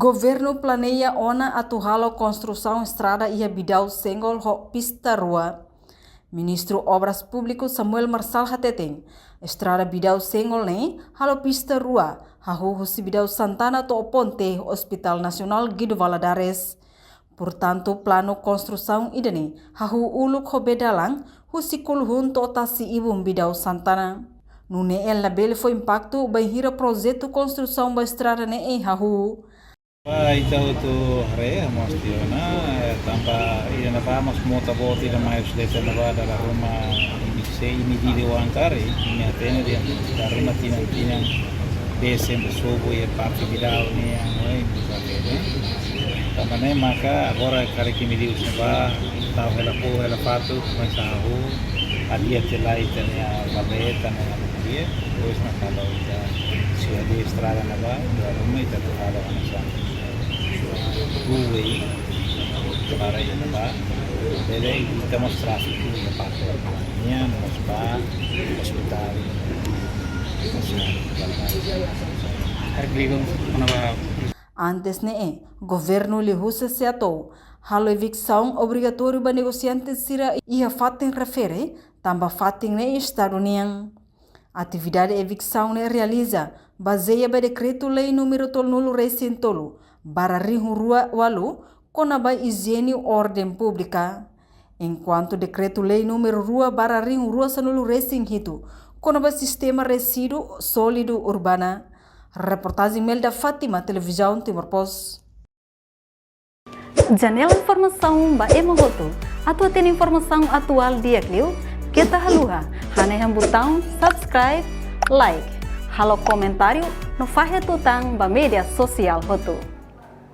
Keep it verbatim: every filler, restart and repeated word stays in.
Governu planeia ona atu halo konstrusaun estrada iha Bidau Senggol ho pista rua. Ministru Obras Públikas Samuel Marçal hateten, estrada Bidau Senggol ne'e halo pista rua, hahú husi Bidau Santana to'o ponte Hospital Nasionál Guido Valadares. Portantu, planu konstrusaun ida-ne'e hahú uluk ho bee dalan husi Kuluhun to'o tasi ibun Bidau Santana. Nune'e labele fó impaktu bainhira projetu konstrusaun ba estrada ne'e hahú. Ba ita hotu haree, mós tiha ona, eh, tanba ida-ne'ebá mós mota boot ida mai husi leten ne'ebá dala ruma imi sei, imi dili wan karik, imi hatene dehan dala ruma tinan-tinan bee sempre sobu iha parte Bidau nian, oi, imi hatene. Tanba ne'e maka agora karik imi liu husi ne'ebá, tau hela foho, hela fatuk, komesa hahú, hadi'a tiha lai ita-nia valeta ne'e, hadi'a, depois nakala ita, se hadi'a estrada ne'ebá, dala ruma ita atu halo hanesan rua, para ida-ne'ebá bele evita mós tráfiku iha parte nian, mós ba ospitál. Antes ne'e, governu liuhusi SEATOU halo eviksaun obrigatóriu ba negosiante sira iha fatin refere, tanba fatin ne'e Estadu nian. Atividade eviksaun ne'e realiza bazeia ba Dekretu-Lei númeru tolunulu resin tolu barra rihun rua ualu, kona-ba ijiene orden públika. Enkuantu Dekretu-Lei númeru rua barra rihun rua sanulu resin hitu, kona-ba sistema resíduu sólidu urbana. Reportajen Melda Fátima, Televizaun Timor Post. Janela informasaun ba ema hotu. Atu hatene informasaun atuál di'ak liu, keta haluha hanehan butaun subscribe, like, halo komentáriu no fahe tutan ba média sosiál hotu.